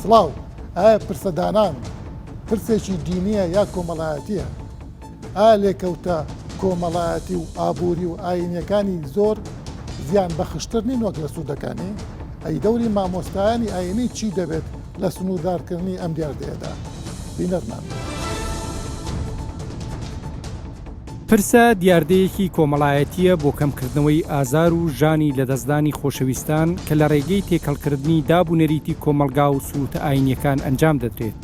سڵاو، ئایا پرسەدانان پرسێکی دینییە یا کۆمەڵایەتییە؟ ئایا لێکەوتە کۆمەڵایەتی و ئابووری و ئایینییەکانی زۆر زیان بەخشتر نین وەک لە سوودەکانی؟ ئەی دەوری مامۆستایانی ئایینی چی دەبێت لە سنووردارکردنی ئەم دیاردەیەدا؟ بینەرمان بن. پرسە دیاردەیەکی کۆمەڵایەتییە بۆ کەمکردنەوەی ئازار و ژانی لەدەستدانی خۆشەویستان کە لە ڕێگەی تێکەڵکردنی داب و نەریتی کۆمەڵگا و سروتە ئاینییەکان ئەنجام دەدرێت.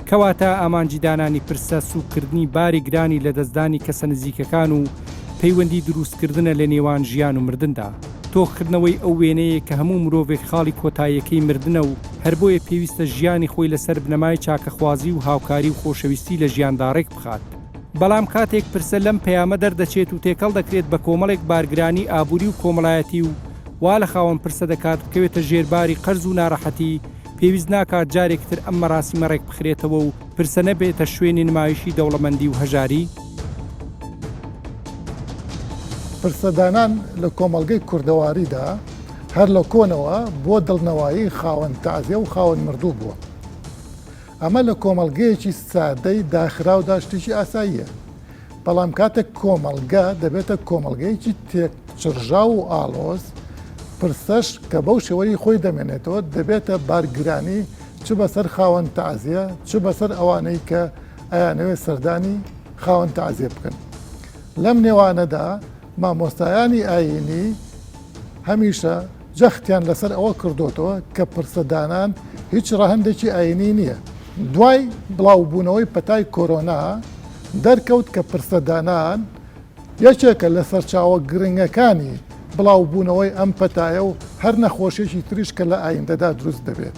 کەواتە ئامانجی دانانی پرسە سووککردنی باری گرانی لەدەستدانی کەسە نزیکەکان و پەیوەندی دروستکردنە لە نێوان ژیان و مردندا. تۆخکردنەوەی ئەو وێنەیە کە هەموو مرۆڤێک خاڵی کۆتاییەکەی مردنە و هەر بۆیە پێویستە ژیانی خۆی لەسەر بنەمای چاکەخوازی و هاوکاری و خۆشەویستی لە ژیاندا ڕێکبخات. بەڵام کاتێک پرسە لەم پەیامە دەردەچێت و تێکەڵ دەکرێت بە کۆمەڵێک بارگرانی ئابووری و کۆمەڵایەتی و وا لە خاوەن پرسە دەکات بکەوێتە ژێر باری قەرز و ناڕەحەتی، پێویست ناکات جارێکی تر ئەم مەراسیمە ڕێکبخرێتەوە و پرسە نەبێتە شوێنی نمایشی دەوڵەمەندی و هەژاری؟ پرسەدانان لە کۆمەڵگەی کوردەواریدا هەر لە کۆنەوە بۆ دڵنەوایی خاوەن تەعزیە و خاوەن مردوو بووە. ئەمە لە کۆمەڵگەیەکی سادەی داخراودا شتێکی ئاساییە، بەڵام کاتێک کۆمەڵگە دەبێتە کۆمەڵگەیەکی تێکچڕژاو و ئاڵۆز، پرسەش کە بەو شێوەی خۆی دەمێنێتەوە دەبێتە بارگرانی چ بەسەر خاوەن تەعزیە چ بەسەر ئەوانەی کە ئەیانەوێت سەردانی خاوەن تەعزیە بکەن. لەم نێوانەدا مامۆستایانی ئایینی هەمیشە جەختیان لەسەر ئەوە کردۆتەوە کە پرسەدانان هیچ ڕەهەندێکی ئایینی نییە. دوای بڵاوبوونەوەی پەتای کۆرۆنا دەرکەوت کە پرسەدانان یەکێکە لە سەرچاوە گرنگەکانی بڵاوبوونەوەی ئەم پەتایە و هەر نەخۆشیەکی تریش کە لە ئایندەدا دروست دەبێت.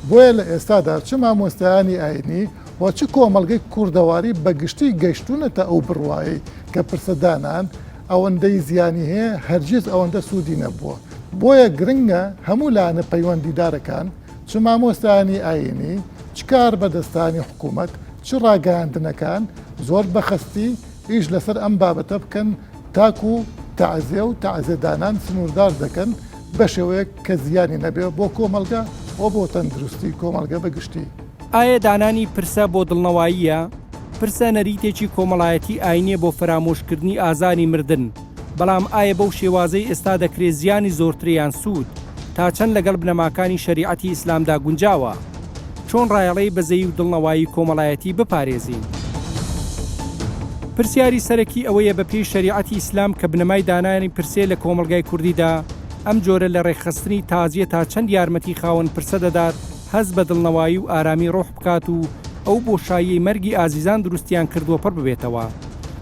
بۆیە لە ئێستادا چ مامۆستایانی ئایینی و چ کۆمەڵگەی کوردەواری بە گشتی گەیشتوونەتە ئەو بڕوایەی کە پرسەدانان ئەوەندەی زیانی هەیە هەرگیز ئەوەندە سوودی نەبووە، بۆیە گرنگە هەموو لایەنە پەیوەندیدارەکان چ مامۆستایانی ئایینی، چ کاربەدەستانی حکوومەت، چ ڕاگەیاندنەکان زۆر بە خەستی ئیش لەسەر ئەم بابەتە بکەن تاکوو تەعزیە و تەعزیەدانان سنووردار دەکەن بە شێوەیەک کە زیانی نەبێ بۆ کۆمەڵگە و بۆ تەندروستی کۆمەڵگە بە گشتی. ئایا دانانی پرسە بۆ دڵنەواییە؟ پرسە نەریتێکی کۆمەڵایەتی ئاینیە بۆ فەرامۆشکردنی ئازاری مردن، بەڵام ئایا بەو شێوازەی ئێستا دەکرێ زیانی زۆرترە یان سوود؟ تا چەند لەگەڵ بنەماکانی شەریعەتی ئیسلامدا گونجاوە؟ چۆن ڕایەڵەی بەزەیی و دڵنەوایی کۆمەڵایەتی بپارێزین؟ پرسیاری سەرەکی ئەوەیە بەپێی شەریعەتی ئیسلام کە بنەمای دانانی پرسەیە لە کۆمەڵگای کوردیدا، ئەم جۆرە لە ڕێکخستنی تازیە تا چەند یارمەتی خاوەن پرسە دەدات هەست بە دڵنەوایی و ئارامی ڕۆح بکات و ئەو بۆشاییەی مەرگی ئازیزان دروستیان کردووە پڕ ببێتەوە.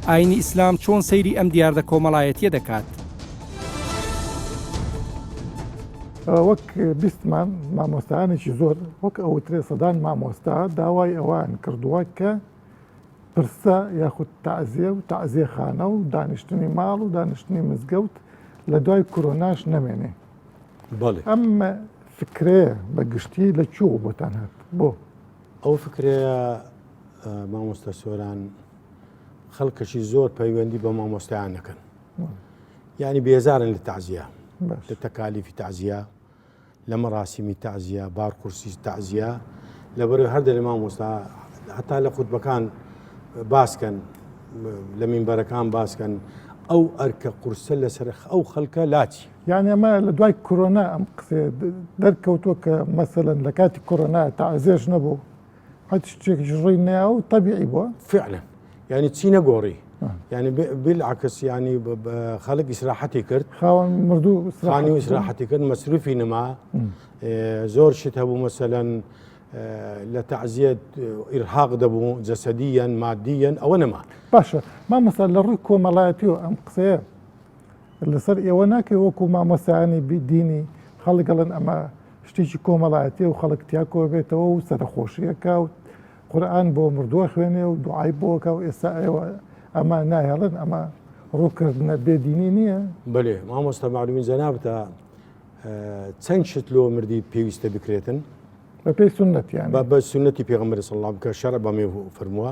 ئایینی ئیسلام چۆن سەیری ئەم دیاردە کۆمەڵایەتییە دەکات؟ وەک بیستمان مامۆستایانێکی زۆر وەک ئەوترێ سەدان مامۆستا داوای ئەوان کردووە کە پرسە یاخود تەعزیە و تەعزیەخانە و دانیشتنی ماڵ و دانیشتنی مزگەوت لە دوای کۆرۆناش نەمێنێ. ئەم فکرەیە بە گشتی لە کوێوە بۆتان هات؟ بۆ؟ ئەو فکرەیە مامۆستا سۆران خەڵکەشی زۆر پەیوەندی بە مامۆستایان نەکەن یعنی بێزارن لە تەعزیە لە تەکالیفی تەعزیە لە مەراسیمی تەعزیە بار قورسی تەعزیە لەبەرەوەی هەر دەرێ مامۆستا هەتا لە خوتبەکان باسکەن لە مینبەرەکان باسکەن ئەو ئەرکە قورسە لەسەر ئەو خەڵکە لاچی. یعنی ئەمە لە دوای کۆرۆنا ئەم قسەیە دەرکەوتووە کە مەسەلەن لە کاتی کۆرۆنا تەعزیەش نەبوو هەچ شتێکیش ڕووی نەیا و تەبیعی بووە. فعلا یعنی چی نەگۆڕی یعنی بالعکس یعنی خەڵک ئیسراحەتی کرد خاوەن مردوو خانی و ئیسراحەتی کرد مەسروفی نما زۆر شت هەبوو مەسەلەن لە تەعزیەت ئیرهاق دەبوو جەسەدیەن مادیەن ئەوە نەما. باشە مامۆستا لە ڕووی کۆمەڵایەتیەوە ئەم قسەیە لەسەر ئێوە ناکەوێ وەکو مامۆستایانی دینی خەڵک ئەڵێن ئەمە شتێکی کۆمەڵایەتیە و خەڵک تیا کۆبێتەوە و سەرەخۆشیەکە و قورئان بۆ مردووە خوێنێ و دوعای بۆکە و ئێستا ئێوە ئەمە ناهێڵن ئەمە ڕووکردنە بێدینی نییە؟ بەێ مامۆستا معلومی جەنابتە چەند شت لۆ مردی پێویستە بکرێتن بەپێی سنت یان بە سنەتی پێغەمبەر صلی الله بکە شەرع بەمێ فەرمووە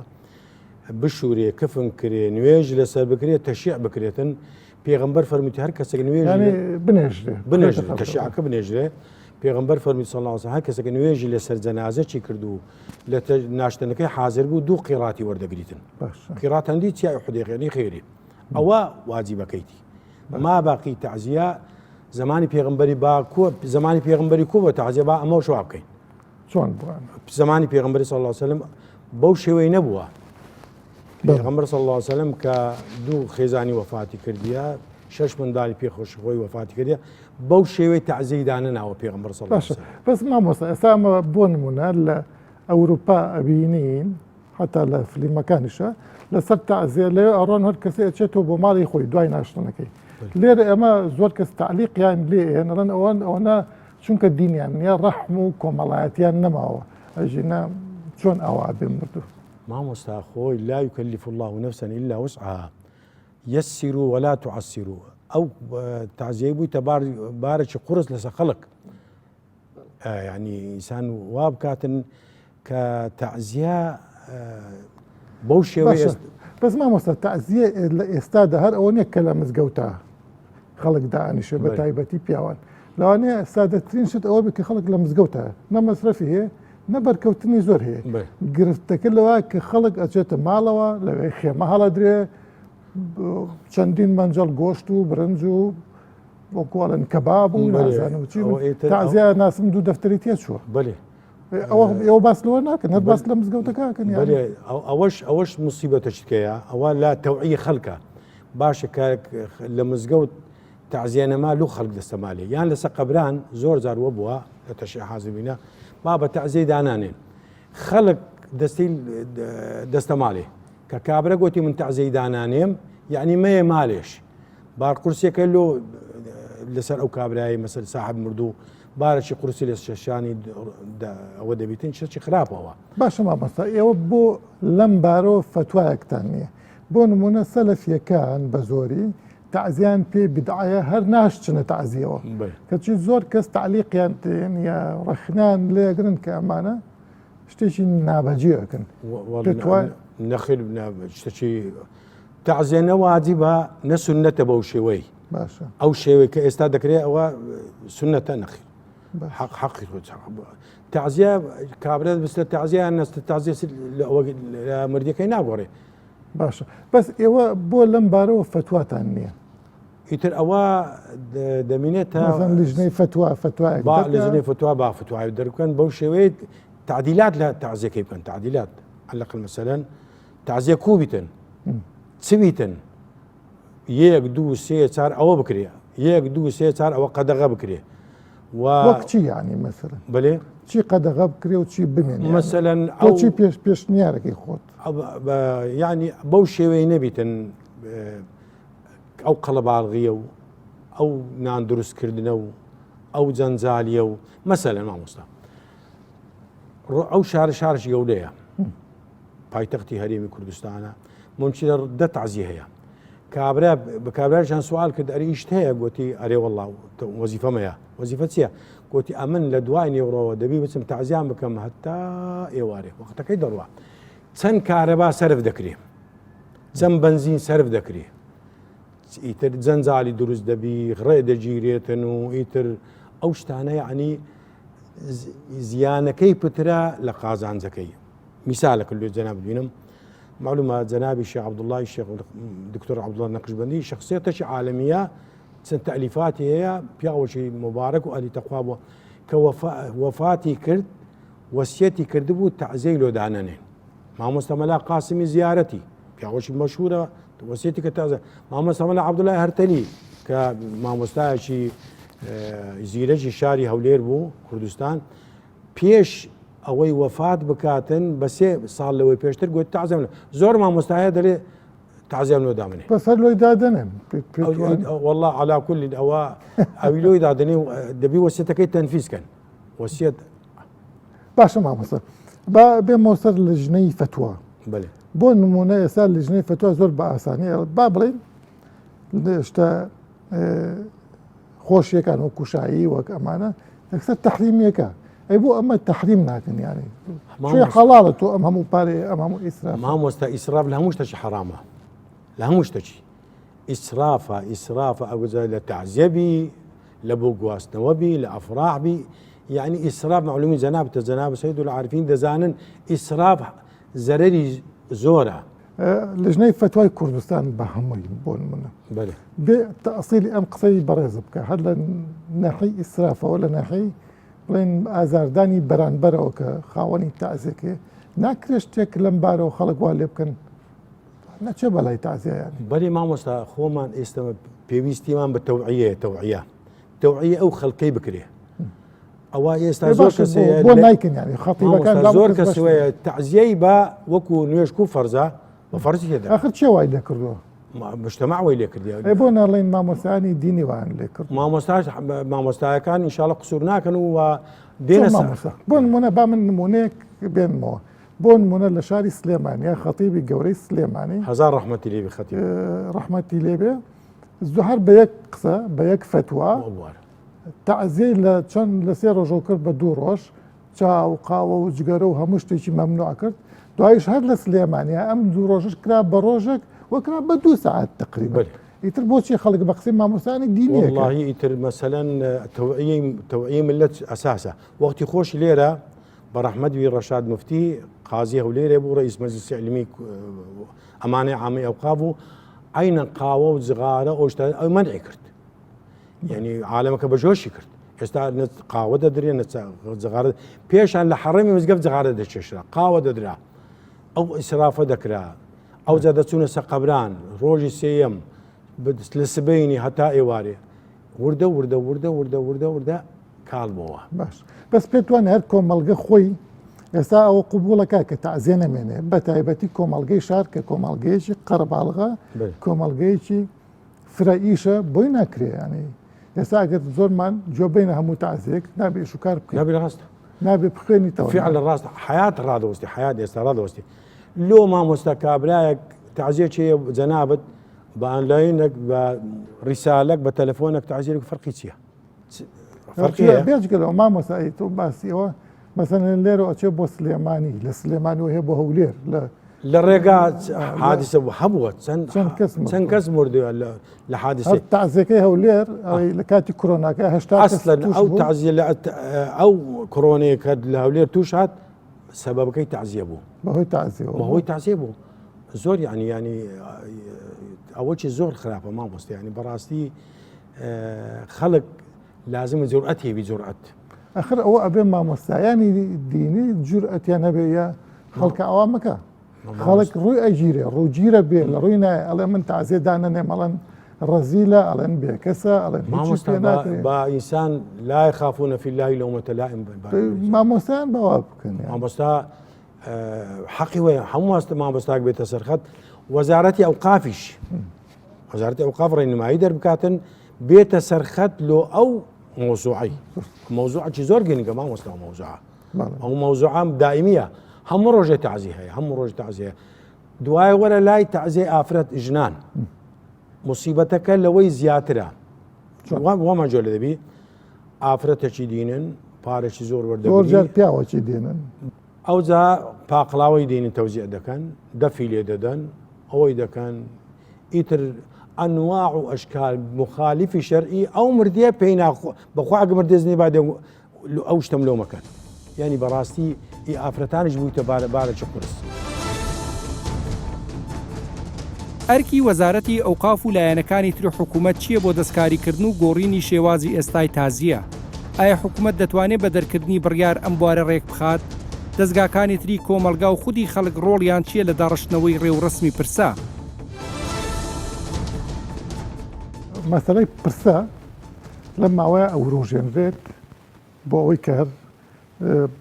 بشورێ کفن کرێ نوێژ لەسەر بکرێ تەشیع بکرێتن پێغەمبەر فەرمووی هەر کەسێک نوێژ بنێژرێ بنێژرێ تەشیعەکە بنێژرێ. پێغمبەر فەرمی صلی الله علیه و هەر کەسێک نوێژی لەسەر جەنازەکی کرد و لە ناشتنەکەی حاضر بوو دوو قیڕاتی وەردەگریتن قیڕات هەندی چیای حودێخێنی خێری ئەوە واجبەکەیتی ما باقی تەعزیە زمانی پێغمبەری با کو زمانی پێغمبەری کو بە تەعزیە با ئەمە شوا بکەین چۆن بووە زمانی پێغمبەری صلی الله علیه وسلم بەو شێوەی نەبووە پێغمبەر صلی الله علیه وسلم کە دوو خێزانی وەفاتی کردیە شش منداڵی پێخۆش خۆی وەفاتی کردیە بەو شێوەی تەعزیەی دانەناوە پێغمبەر صلی الله علیه وسلم بەس مامۆستا ئێستا ئەمە بۆ نمونە لە ئەوروپا ئەبینین حتا لە فلیمەکانیشە لەسەر تەعزیە لەوێ ئەڕۆن هەر کەسێ ئەچێتەوە بۆ ماڵی خۆی دوای ناشتنەکەی لێرە ئێمە زۆر کەس تعلیقیان لێ ئێنەڵێن ئەوەن ئەوەنە چونکە دینیان نییە ڕەحم و کۆمەڵایەتیان نەماوە ئەژینە چۆن ئاوا بێ مردوو مامۆستا خۆی لا يكلف الله نفسا إلا وسعها يسروا ولا تعسروا ئەو تازیەی بوویتە بارێکی قورس لەسەر خەڵک یعنی ئینسان وا بکاتن کە تەعزیە بەو شێوەیە بەس مامۆستا تەعزیە لە ئێستادا هەر ئەوە نییە کە لە مزگەوتە خەڵک دانیشێ بە تایبەتی پیاوان لەوانەیە سادەترین شت ئەوە بێت کە خەڵک لە مزگەوتە نە مەسرەفی هەیە نە بەرکەوتنی زۆر هەیە گرفتەکە لەوە کە خەڵک ئەچێتە ماڵەوە لەوێ خێمە هەڵەدرێ چەندین مەنجەڵ گۆشت و برنج و وەکوڵن کەباب و نازانم چی تازیە ناسم دوو دەفتەری تێ چووە بەێ ئەوە ئێوە باس لەوە ناکەن هەر باس لە مزگەوتەکەکەن ئەوەش ئەوەش مصیبەتە شتکەیە ئەوە لا تەوعی خەڵکە باشە کە لە مزگەوت تەعزیە نەما لو خەڵک دەستەمالێ یان لەسەر قەبران زۆر جار وە بووە لە تەشی حازمینە با بە تەعزیەی دانانێن خەڵک دەستی دەستەمالێ کە کابرا گوتی من تەعزیەی دانانێم یعنی مەیە مالێش بار قورسیەکە لۆ لەسەر ئەو کابرای مەسەل ساحب مردوو بارێکی قورسی لە شەشانی ئەوە دەبیتن شەچی خراپەوە. باشە مامۆستا ئێوە بۆ لەم بارەوە فەتوایەکتان نییە بۆ نمونە سەلەفیەکان بە زۆری تەعزیان پێ بدعایە هەر ناشچنە تەعزیەوە کەچی زۆر کەس تعلیقیان تێن یا ڕەخنان لێگرن کە ئەمانە شتێکی نابەجێ ئەکەن نەخیر شتێکی تەعزیە نە واجبە نە سوننەتە بەو شێوەی باشە ئەو شێوەی کە ئێستا دەکرێت ئەوە سوننەتە نەخیر حەق حەقی خۆ تەعزیە کابرا بستە تەعزیە نەستە تەعزیە لە مردیەکەی ناگۆڕێ باشە بەس ئێوە بۆ لەم بارەوە فتواتان نییە ئیتر ئەوە دەمینێت تا لیژنەی فتوا فتوا با لیژنەی فتوا با فتوای دەربکەن بەو شێوەیە تعدیلات لە تعزیەکەی بکەن تعدیلات على الأقل مثلا تەعزیە کوو بیتن چ بیتن یەک دوو سێ چار ئەوە بکرێ یەک دوو سێ چار ئەوە قەدەغە بکرێ و وەک چی یعنی مەسەلەن بەێ چی قەدەغە بکرێ و چی بمێنێ مەسەلەن ئەو چی پێش پێشنیارەکەی خۆت یعنی بەو شێوەی نەبیتن ئەو قەڵەباڵغیە و ئەو نان دروستکردنە و ئەو جەنجالیە و مەسەلەن مامۆستا ئەو شارە شارش گەورەیە پایتەختی هەرێمی کوردستانە ممکنە دە تەعزیە هەیە کابرا بە کابراژان سوال کرد ئەری ئیشت هەیە گوتی ئەرێ وەڵا وەزیفەمەیە وەزیفە چییە گوتی ئەمن لە دوای نێوڕەوە دەبی بچم تەعزیان بکەم هەتا ئێوارێ وەختەکەی دەڕوا چەند کارەبا سەرف دەکرێ چەند بەنزین سەرف دەکرێ ئیتر جەنجالی دروست دەبی ڕێ دەگیرێتن و ئیتر ئەو شتانە یعنی زیانەکەی پترە لە قازانجەکەی میسالەکە لێ جەناب بینم معلومە جەنابی شێخ عەبدوڵای شێخ دکتۆر عەبدوڵا نەقشبەندی شخصیەتێکی عالەمیە چەند تەلیفاتی هەیە پیاوەکی مبارەک و ئەلی تەقوا بووە کە وەفاتی کرد وەسیەتی کردبوو تەعزیەی لۆ دانەنێن مامۆستا مەلا قاسمی زیارەتی پیاوەکی مەشهورە وەسیەتی کە تازە مامۆستا مەلا عەبدوڵای هەرتەلی کە مامۆستایەکی زیرەکی شاری هەولێر بوو کوردستان پێش ئەوەی وەفات بکاتن بە سێ ساڵ لەوەی پێشتر گوت تازم زۆر مامۆستایە دەلێ تازیان لۆ دامنێ بەسەر لۆی دادەنێن والله على كل ئەوە ئەوی لۆی دادنێ دەبی وەسیەتەکەی تەنفیز کەن وەسیەت باشە مامۆستا با بێمەوە سەر لژنەی فەتوا بەێ بۆ نمونە ئێستا لژنەی فەتوا زۆر بە ئاسانی با بڵێن شتە خۆشیەکان وەکو شایی وەک ئەمانە یەکسەر تەحریمیەکە ئەی بۆ ئەمە تەحریم ناکەن یانی چۆی حەڵاڵە تۆ ئەم هەموو پارەیە ئەم هەموو ئیسراف مامۆستا ئیسراف لە هەموو شتێکی حەرامە لە هەموو شتێکی ئیسرافە ئیسرافە ئەگوزای لە تەعزیە بی لە بۆ گواستنەوە بی لە ئەفراح بی. یعنی ئیسراف معلومی جەنابتە جەناب سید العارفین دەزانن ئیسراف زەرەری زۆرە. لجنەی فەتوای کوردستان بە هەمووی بۆ نمونە بێ تەئسیلی ئەم قسەی بەڕێز بکە هەر لە ناحی ئیسرافەوە لە ناحی بڵێن ئازاردانی بەرانبەرەوە کە خاوەنی تازێکێ ناکرێت شتێک لەم بارەوە خەڵک وا لێ بکەن نەچێ بەلای تازیان. بەلی مامۆستا خۆمان ئێستا پێویستیمان بە تەوعیە تەوعیە تەوعیە ئەو خەڵکەی بکرێ ئەوە ئێستا زۆر کەس بۆ نایکەن یانی خەتیبەکان زۆر کەس وەیە تەعزیەی بە وەکو نوێژ و فەرزە بە فەرزی تێدا ئاخر چێ وای لێ کردووە؟ مجتمع وای لێ کردیە ئەی بۆ ناڵێن مامۆستایانی دینی وایان لێ کرد مامۆستاش مامۆستایەکان ئینشاڵە قسوور ناکەن و دێنە مامۆستا بۆ نمونە با من نمونەیەک بێنمەوە بۆ نمونە لە شاری سلێمانیا خەتیبی گەورەی سلێمانی هەزار ڕەحمەتی لێ بێ خەتیب ڕەحمەتی لێ بێ زوهر بە یەک قسە بە یەک فەتوا تەعزیەی لە چەند لە سێ ڕۆژەوە کرد بە دوو ڕۆژ چا و قاوە و جگەرە و هەموو شتێکی مەمنوع کرد دوایش هەر لە سلێمانیا ئەم دوو ڕۆژش کرا بە ڕۆژێک و کرا بە دوو سەعات تقریبا ئیتر بۆچی خەڵک بە قسەی مامۆستایانی دینی واللهی ئیتر مەسەلەن تەوعیەی تەوعیەی ملت ئەساسە وەختی خۆش لێرە بە ڕەحمەت بی ڕەشاد مفتی قازی هەولێرێ بوو ڕئیس مەجلسی علمی ئەمانەی عامی ئەوقاف بوو عینە قاوە و جغارە ئەو شتە ئەو مەنعی کرد یعنی عالەمەکە بە جۆشی کرد ئێستا قاوە دەدرێ نە جغارە پێشان لە حەڕەمی مزگەفت جغارە دەچێشرا قاوە دەدرا ئەو ئیسرافە دەکرا ئەو جا دەچوونە سەر قەبران ڕۆژی سێیەم لە سبەینی هەتا ئێوارێ وردە وردە وردە وردە وردە وردە کاڵ بۆوە. باش بەس پێت وانە هەر کۆمەڵگە خۆی ئێستا ئەوە قوبوڵەکە کە تەعزیە نەمێنێ بە تایبەتی کۆمەڵگەی شار کە کۆمەڵگەیەکی قەرەباڵغە کۆمەڵگەیەکی فرە ئیشە بۆی ناکرێ ینی ئێستا ئەگەر زۆرمان گوێ بینە هەموو تەعزیەک نابێ ئیش و کار بکەین نابێ ڕاستە نابێ بخوێنیتەوە فعلا ڕاستە حیات ڕادەوەستی حیات ئێستا ڕادەوەستی لۆ مامۆستا کابرایەک تەعزیە چێ جەنابت بە ئانلاینێک بە ڕیسالەک بە تەلەفۆنێک تەعزیەک فەرقی چییە؟ بێجگە لەوە مامۆستا ئەی تۆ باسی ئەوە مەسەلەن لێرە ئەچێ بۆ سلێمانی لە سلێمانی هەیە بۆ هەولێر لە لە ڕێگا حادیسە بوو هەبووە چەند چەند کەس چەند کەس مردووە لە حادیسە تازەکەی هەولێر ئەوەی لە کاتی کرۆناکە هەشتا ئەسلەن ئەو تازیە لە ئەو کرۆنەیە کە لە هەولێر توش هات سەبەبەکەی تازیە بوو بەهۆی تازیەوە بەهۆی تازیە بوو زۆر ینی ینی ئەوەی زۆر خراپە مامۆستا ینی بەڕاستی خەڵک لازمە جورئەت هەبی جورئەت. ئەخر ئەوە ئەبێ مامۆستایانی دینی جورئەتیان هەبێ یا خەڵکە ئەوا مەکە خەڵک ڕووی ئەگیرێ ڕووگیرە بێ لە ڕووی نایە ئەڵێ من تازێ دانەنێم ئەڵێن ڕەزیلە ئەڵێن بێکەسە ئەڵێن مامۆستا با ئینسان لا يخافون في الله لومة لائم مامۆستایان بەوا بکەن مامۆستا حەقی وەیە هەموو هەستە مامۆستاک بێتە سەرخەت وەزارەتی ئەوقافیش وەزارەتی ئەوقاف ڕێنمایی دەربکاتن بێتە سەرخەت لۆ ئەو مۆزوعی مۆزوعی زۆر گرنگە مامۆستا مۆزوعە ئەو مۆزوعام دائمیە هەموو ڕۆژێ تازی هەیە هەموو ڕۆژ تازیە دوای وەرە لای تازیە ئافرەت ژنان مصیبەتەکە لەوەی زیاترە وەمان جۆ لە دەبی ئافرەتەکی دینن پارێکی زۆر وەردەگرن پیاوەکی دێنن ئەوجا پاقلاوەی دێنن تەوزیع دەکەن، دەفی لێ دەدەن، ئەوەی دەکەن، ئیتر ئەنواع و ئەشکال مخالفی شەرعی ئەو مردیە پێی ناخۆ بەخوا ئەگە مردێ زنی با دێ ئەو شتەم لۆ مەکەن یعنی بەڕاستی ئی ئافرەتانیش بوویتە بارە بارێکی قورس. ئەرکی وەزارەتی ئەوقاف و لایەنەکانی تری حکومەت چییە بۆ دەستکاریکردن و گۆڕینی شێوازی ئێستای تازیە؟ ئایا حکومەت دەتوانێت بە دەرکردنی بڕیار ئەم بوارە رێکبخات؟ دەزگاکانی تری کۆمەڵگا و خودی خەڵک رۆڵیان چییە لە داڕشتنەوەی رێوڕەسمی پرسە؟ مەسەلەی پرسە لەم ماوەیە ئەوروژێنرێت بۆ ئەوەی کە هەر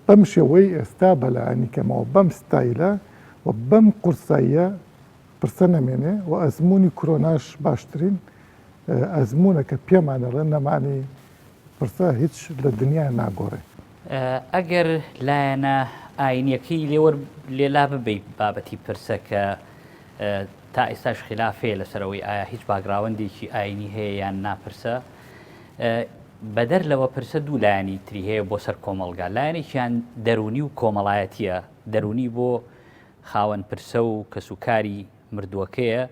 بەم شێوەی ئێستا بەلایەنی کەمەوە بەم ستایلە و بەم قورساییە پرسە نەمێنێ و ئەزموونی کرۆناش باشترین ئەزموونە کە پێمان دەڵێن نەمانی پرسە هیچ لە دنیا ناگۆڕێ. ئەگەر لایەنە ئاینیەکەی لێوەر لێ لا ببەی بابەتی پرسە کە تا ئێستاش خلاف هەیە لەسەر ئەوەی ئایا هیچ باگراوەندێکی ئاینی هەیە یان نا پرسە بەدەر لەوە پرسە دوو لایەنی تری هەیە بۆ سەر کۆمەڵگا لایەنێکیان دەرونی و کۆمەڵایەتیە دەرونی بۆ خاوەن پرسە و کەسوکاری مردووەکەیە،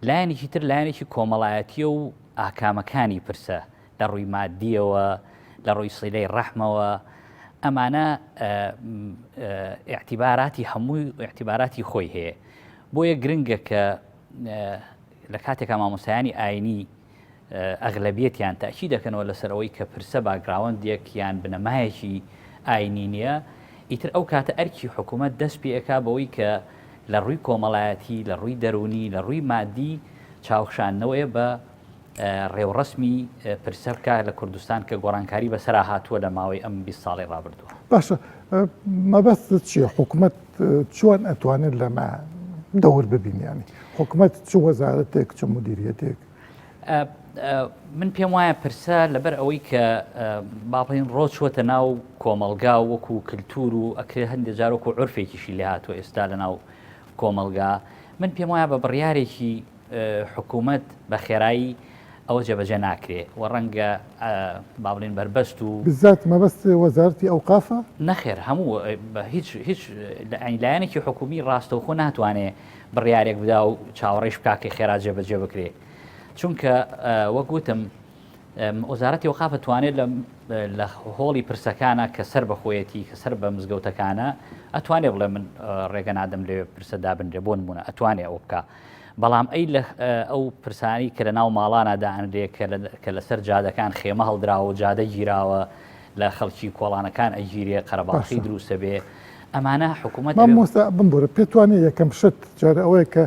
لایەنێکی تر لایەنێکی کۆمەڵایەتییە و ئاکامەکانی پرسە لە ڕووی مادییەوە. لە ڕووی سیلەی ڕەحمەوە ئەمانە ئیعتیباراتی هەمووی ئیعتیباراتی خۆی هەیە بۆیە گرنگە کە لە کاتێکا مامۆستایانی ئاینی ئەغلەبیەتیان تاکی دەکەنەوە لەسەر ئەوەی کە پرسە background ێک یان بنەمایەکی ئاینی نییە ئیتر ئەو کاتە ئەرکی حکوومەت دەست پێکا بەوەی کە لە ڕووی کۆمەڵایەتی لە ڕووی دەرونی لە ڕووی مادی چاوخشاندنەوەیە بە ڕێوڕەسمی پرسە بکا لە کوردستان کە گۆڕانکاری بەسەرا هاتووە لە ماوەی ئەم 20 ساڵی ڕابردووە. باشە مەبەستت چییە؟ حکومەت چۆن ئەتوانێت لەمە دەور ببینێ؟ یانی حکومەت چ وەزارەتێک چ مدیریەتێک؟ من پێم وایە پرسە لەبەر ئەوەی کە با بڵێین ڕۆ چووەتە ناو کۆمەڵگا وەکو کللتور و ئەکرێ هەندێک جار وەکو عرفێکیشی لێ هاتووە ئێستا لە ناو کۆمەڵگا من پێم وایە بە بڕیارێکی حکوومەت بە خێرایی ئەوە جێبەجێ ناکرێ و ڕەنگە با بڵێین بەربەست و. بزات مەبەست وەزارەتی ئەوقافە؟ نەخێر هەموو هیچ هیچ لایەنێکی حکوومی ڕاستەوخۆ ناتوانێ بڕیارێک بدا و چاوەڕێش بکا کە خێرا جێبەجێ بکرێ چونکە وەک وتم وەزارەتی ئەوقاف ئەتوانێت لە هۆڵی پرسەکانە کە سەر بە خۆیەتی کە سەر بە مزگەوتەکانە ئەتوانێ بڵێ من ڕێگە نادەم لەوێ پرسە دابنرێ بۆ نمونە ئەتوانێ ئەو بکە. بەڵام ئەی لە ئەو پرسانی کە لە ناو ماڵانە دائەنرێ کە لەسەر جادەکان خێمە هەڵدراوە و جادە گیراوە لە خەڵکی کۆڵانەکان ئەگیرێ قەرەباڵخی دروستە بێ ئەمانە حکوومەت مامۆستا بمبورە پێتوانێ یەکەم شت جارە ئەوەیە کە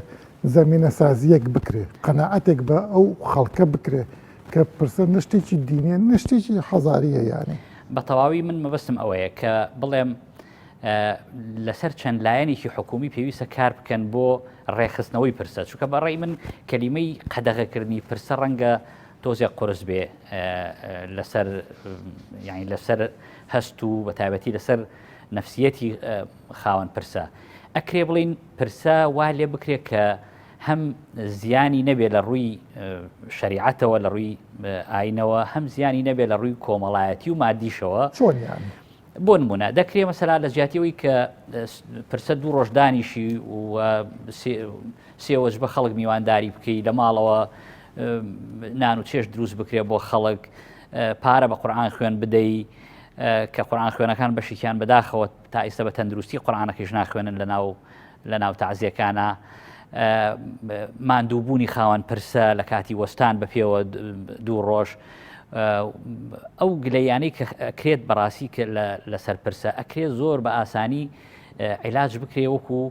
زەمینەسازییەک بکرێ قەناعەتێک بە ئەو خەڵکە بکرێ کە پرسە نە شتێکی دینیە نە شتێکی حەزاریە یانی. بە تەواوی من مەبەستم ئەوەیە کە بڵێم لەسەر چەند لایەنێکی حکومی پێویستە کار بکەن بۆ ڕێکخستنەوەی پرسە چونکە بە ڕای من کەلیمەی قەدەغەکردنی پرسە ڕەنگە تۆزێک قورس بێ لەسەر یعنی لەسەر هەست و بە تایبەتی لەسەر نەفسیەتی خاوەن پرسە ئەکرێ بڵین پرسە وا لێ بکرێت کە هەم زیانی نەبێ لە ڕووی شریعەتەوە لە ڕووی ئاینەوە هەم زیانی نەبێ لە ڕووی کۆمەڵایەتی و مادیشەوە چۆنیان بۆ نمونە دەکرێ مەسەلا لە جیاتی ئەوەی کە پرسە دوو ڕۆژ دانیشی و سێ وەجبە خەڵک میوانداری بکەی لە ماڵەوە نان و چێش دروست بکرێ بۆ خەڵک پارە بە قورآان خوێن بدەی کە قورآان خوێنەکان بەشێکیان بەداخەوە تا ئیستا بە تەندروستی قورآانەکەش ناخوێنن لە ناو لە ناو تەعزیەکانا ماندووبوونی خاوەن پرسە لە کاتی وەستان بە پێوە دوو ڕۆژ ئەو گلەیانەی کە ئەکرێت بەڕاستی کە لەسەر پرسە ئەکرێت زۆر بە ئاسانی عیلاج بکرێ وەکو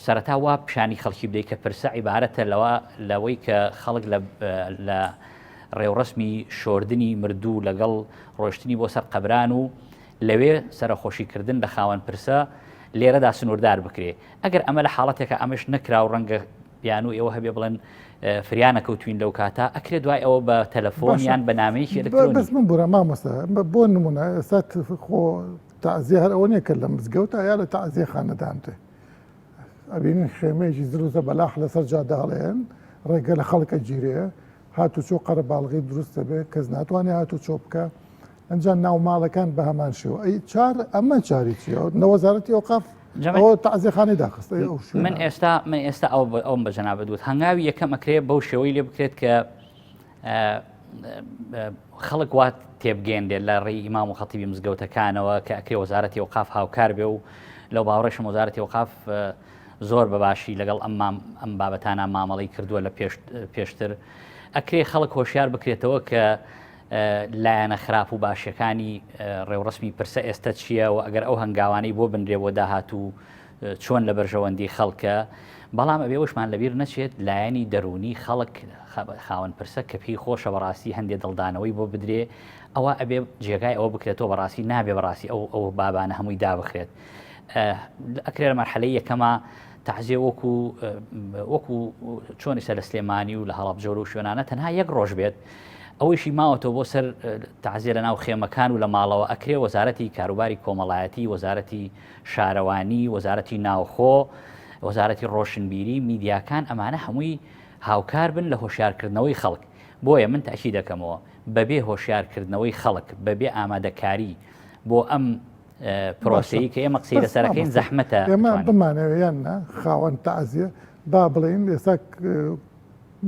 سەرەتا وا پیشانی خەڵکی بدەیت کە پرسە عیبارەتە لەوە لەوەی کە خەڵک لە ڕێوڕسمی شۆردنی مردوو لەگەڵ ڕۆشتنی بۆ سەر قەبران و لەوێ سەرەخۆشی کردن لە خاوەن پرسە لێرەدا سنووردار بکرێ. ئەگەر ئەمە لە حاڵەتێکا ئەمەش نەکرا و ڕەنگە بیانوو ئێوە هەبێ بڵێن فریا نەکەوتوین لەو کاتە، ئەکرێ دوای ئەوە بە تەلەفۆن یان بە نامەیەکی ئەلکترۆنی. بەس بمبورە مامۆستا، بۆ نموونە ئێستا خۆ تەعزیە هەر ئەوە نییە کە لە مزگەوتە یا لە تەعزیەخانە دانرێ. ئەبینین خێمەیەکی زل و زەبەلاح لەسەر جادە هەڵێن، ڕێگە لە خەڵک ئەگیرێ، هاتوچۆ قەرەباڵغی دروست دەبێ، کەس ناتوانێ هاتوچۆ بکا. ئەنجا ناوماڵەکان بە هەمان شێوە ئەی چار ئەمە چاری چیە نە وەزارەتی ئەوقاف ئەوە تەعزیەخانەی داخست ئەی ئەو شوێنە. من ئێستا من ئێستا ئەو ئەوم بە جەنابت وت هەنگاوی یەکەم ئەکرێ بەو شێوەی لێ بکرێت کە خەڵک وا تێبگەێنرێت لە ڕێی ئیمام و خەتیبی مزگەوتەکانەوە کە ئەکرێ وەزارەتی ئەوقاف هاوکار بێ و لەو باوەڕێشم وەزارەتی ئەوقاف زۆر بەباشی لەگەڵ ئەم ئەم بابەتانە مامەڵەی کردووە لە پێشتر ئەکرێ خەڵک هۆشیار بکرێتەوە کە لایەنە خراپ و باشەکانی ڕێوڕسمی پرسە ئێستا چییە و ئەگەر ئەو هەنگاوانەی بۆ بنرێ بۆ داهاتوو چۆن لە بەرژەوەندی خەڵکە، بەڵام ئەبێ ئەوەشمان لەبیر نەچێت لایەنی دەروونی خەڵک خاوەن پرسە کە پێی خۆشە بەڕاستی هەندێ دڵدانەوەی بۆ بدرێ ئەوە ئەبێ جێگای ئەوە بکرێتەوە بەڕاستی نابێ بەڕاستی ئەو ئەو بابانە هەمووی دابخرێت ئەکرێ لە مەرحەلەی یەکەما تەعزیە وەکو وەکو چۆن ئیستا لە سلێمانی و لە هەڵەبجە و شوێنانە تەنها یەک ڕۆژ بێت ئەوەیشی ماوەتەوە بۆ سەر تەعزیە لە ناو خێمەکان و لە ماڵەوە ئەکرێ وەزارەتی کاروباری کۆمەڵایەتی وەزارەتی شارەوانی، وەزارەتی ناوخۆ، وەزارەتی ڕۆشنبیری، میدیاکان ئەمانە هەمووی هاوکار بن لە هۆشیارکردنەوەی خەڵک. بۆیە من تەئکید دەکەمەوە بەبێ هۆشیارکردنەوەی خەڵک، بەبێ ئامادەکاری بۆ ئەم پرۆسەی کە ئێمە قسەی بەس لەسەر ئەکەین مامۆستا زەحمەتە ئێمە بتوانین. بمانەوێ یان نا خاوەن تەعزیە با بڵێین ئێستا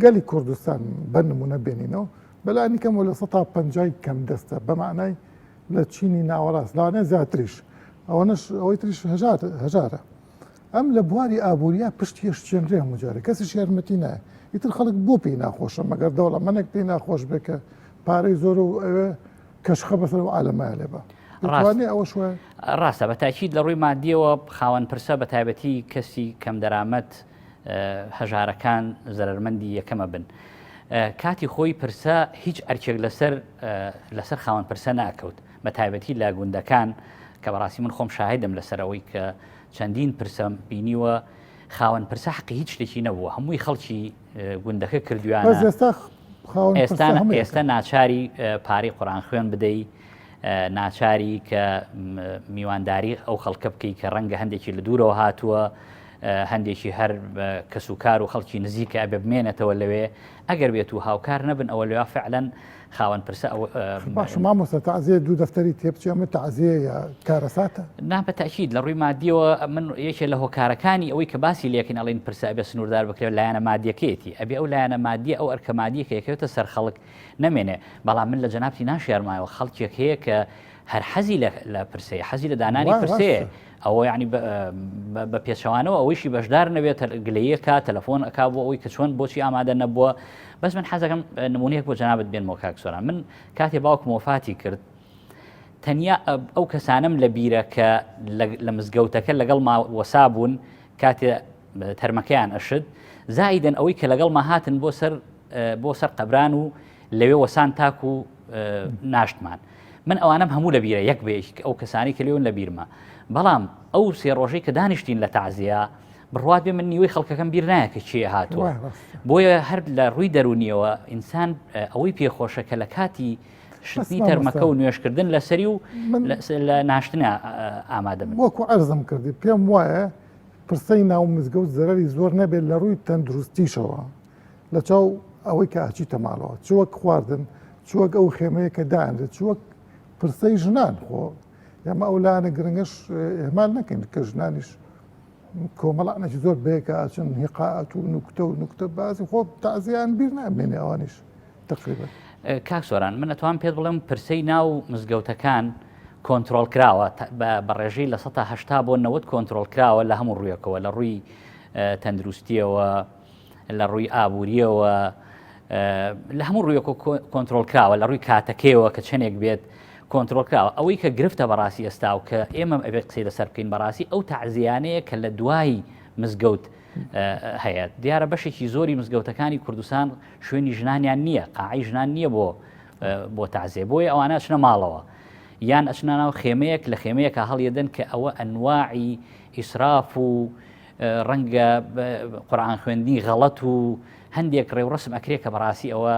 گەلی کوردستان بە نمونە بێنینەوە. بەلانی کەمەوە لە سەتا پەنجای کەم دەستە بە مەعنای لە چینی ناوەڕاست لەوانەیە زیاتریش ئەوەنەش ئەوەی تریش هەژار هەژارە ئەم لە بواری ئابووریا پشت هێشتێنرێ هەموو جارێ کەسیش یارمەتی نایە ئیتر خەڵک بۆ پێی ناخۆشە مەگەر دەوڵەمەنێک پێی ناخۆش بێ کە پارەی زۆر و ئەوێ کەشخە بەسەر و عالەمایە لێ بە دەتوانێ ئەوەش وایە؟ ڕاستە بە تاکید لە ڕووی مادیەوە خاوەن پرسە بە تایبەتی کەسی کەمدەرامەت هەژارەکان زەرەرمەندی یەکەمە بن. کاتی خۆی پرسە هیچ ئەرکێک لەسەر لەسەر خاوەن پرسە ناکەوت بە تایبەتی لە گوندەکان کە بەڕاستی من خۆم شاهدم لەسەر ئەوەی کە چەندین پرسەم بینیوە خاوەن پرسە حەقی هیچ شتێکی نەبووە هەمووی خەڵکی گوندەکە کردویانە ئێستا ئێستا ناچاری پارەی قورآن خوێن بدەی ناچاری کە میوانداری ئەو خەڵکە بکەی کە ڕەنگە هەندێکی لە دوورەوە هاتووە هەندێکی هەر کەس و کار و خەڵکی نزیکە ئەبێ بمێنێتەوە لەوێ ئەگەر بێت و هاوکار نەبن ئەوە لەوێ فعلەن خاوەن پرسە ئەو باشە مامۆستا تەعزیە دوو دەفتەری تێبچێ ئەمە تەعزیە یا کارەساتە؟ نا بە تەئکید لە ڕووی مادیەوە من یەکێ لە هۆکارەکانی ئەوەی کە باسی لێکن ئەڵین پرسە ئەبێ سنووردار بکرێت لایەنە مادیەکەیەتی ئەبێ ئەو لایەنە مادیە ئەو ئەرکە مادیە کە یەکەوێتە سەر خەڵک نەمێنێ بەڵام من لە جەنابتی ناشیارمایەوە خەڵکێک هەیە کە هەر حەزی لە پرسەیە حەزی لە دانانی پرسەیە ئەوە یعنی بە پێچەوانەوە ئەوەیشی بەشدار نەبێت گلەیەکە تەلەفۆن ئەک بۆ ئەوەی کە چۆن بۆچی ئامادە نەبووە بەس من حەزەکەم نمونەیەک بۆ جەنابت بێنمەوە کاک سۆران من کاتێ باوکم وەفاتی کرد تەنیا ئەو کەسانم لە بیرە کە لە مزگەوتەکە لەگەڵ ما وەسا بوون کاتێ تەرمەکەیان ئەشت زایدن ئەوەی کە لەگەڵ ما هاتن بۆ سەر بۆ سەر قەبران و لەوێ وەسان تاکو ناشتمان من ئەوانم هەموو لە بیرە یەک بە یەک ئەو کەسانی کە لێون لە بیرمە بەڵام ئەو سێ ڕۆژەی کە دانیشتین لە تەعزیە بڕوات بێ من نیوەی خەڵکەکەم بیر نایە کە کێ هاتووە بۆیە هەر لە ڕووی دەرونیەوە ئینسان ئەوەی پێخۆشە کە لە کاتی شتنی تەرمەکە و نوێشکردن لەسەری و لە ناشتنە ئامادە بن وەکو عەرزم کردی پێم وایە پرسەی ناو مزگەوت زەرەری زۆر نەبێت لە ڕووی تەندروستیشەوە لە چاو ئەوەی کە ئەچیتە ماڵەوە چ وەک خواردن چ وەک ئەو خێمەیە کە دانرێت چ وەک پرسەی ژنان خۆ ئێمە ئەو لایەنە گرنگەش ئێمال نەکەین کە ژنانیش کۆمەڵانێکی زۆر بەیەکە ئەچن هیقاعەت و نوکتە و نوکتە بازی خۆ تازیان بیر نامێنێ ئەوانیش تقریبا کاک سۆران من ئەتوان پێت بڵێم پرسەی ناو مزگەوتەکان کۆنتترۆل کراوە بە ڕێژەی لە 1970 بۆ 90 کۆنتترۆل کراوە لە هەموو ڕوویەکەوە لە ڕووی تەندروستیەوە لە ڕووی ئابووریەوە لە هەموو ڕوویەکە کۆنتترۆل کراوە لە ڕووی کاتەکەیەوە کە چەندێک بێت کۆنتترۆل کراوە ئەوەی کە گرفتە بەڕاستی ئێستا و کە ئێمە ئەبێت قسەی لەسەر بکەین بەڕاستی ئەو تەعزیانەیە کە لە دوای مزگەوت هەیە دیارە بەشێکی زۆری مزگەوتەکانی کوردستان شوێنی ژنانیان نییە قاعی ژنان نییە بۆ بۆ تازێ بۆیە ئەوانە ئەچنە ماڵەوە یان ئەچنە ناو خێمەیەک لە خێمەیەکە هەڵیەدەن کە ئەوە ئەنواعی ئیسراف و ڕەنگە قورئان خوێندنی غەڵەت و هەندێک ڕێوڕسم ئەکرێ کە بەڕاستی ئەوە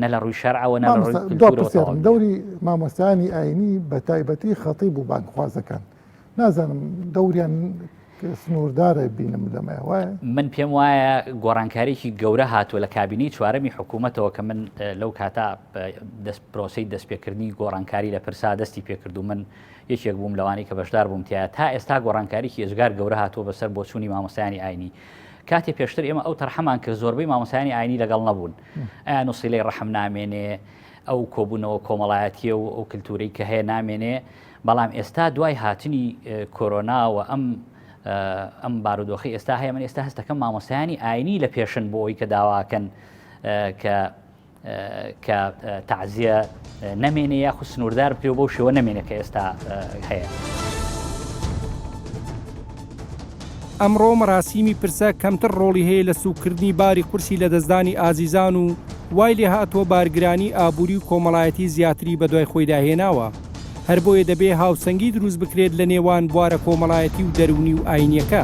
نە لە ڕووی شەرعەوە نە لە ڕووی کولتوورەوە تەواو نییە. دەوری مامۆستایانی ئایینی بە تایبەتی خەتیب و بانگخوازەکان نازانم دەوریان سنووردارە بینم لەمە وایە؟ من پێم وایە گۆڕانکاریی گەورە هاتووە لە کابینەی چوارەمی حکوومەتەوە کە من لەو کاتە دەست پرۆسەی دەستپێکردنی گۆڕانکاری لە پرسا دەستی پێکرد و من یەکێک بووم لەوانەی کە بەشدار بووم تیایا تا ئێستا گۆڕانکاریی ئێجگار گەورە هاتووە بەسەر بۆچوونی مامۆستایانی ئاینی کاتێ پێشتر ئێمە ئەو تەرحەمان کرد زۆربەی مامۆستایانی ئاینی لەگەڵ نەبوون ئەیان و سیلەی ڕەحم نامێنێ ئەو کۆبوونەوە کۆمەڵایەتیە و ئەو کللتوری کە هەیە نامێنێ بەڵام ئێستا دوای هاتنی کۆرۆنا و ئەم ئەم بارودۆخی ئێستا هەیە من ئێستا هەستەکەم مامۆستایانی ئاینی لە پێشن بۆ ئەوی کە داواکەن کە کە تەعزیە نەمێنێ یاخود سنووردار بکرێ و بەو شێوە نەمێنێ کە ئێستا هەیە. ئەمڕۆ مەراسیمی پرسە کەمتر ڕۆڵی هەیە لە سووککردنی باری قورسی لەدەستدانی ئازیزان و وای لێهاتووە بارگرانی ئابووری و کۆمەڵایەتی زیاتری بەدوای خۆیدا هێناوە. هەر بۆیە دەبێ هاوسەنگی دروست بکرێت لە نێوان بوارە کۆمەڵایەتی و دەروونی و ئاینییەکە.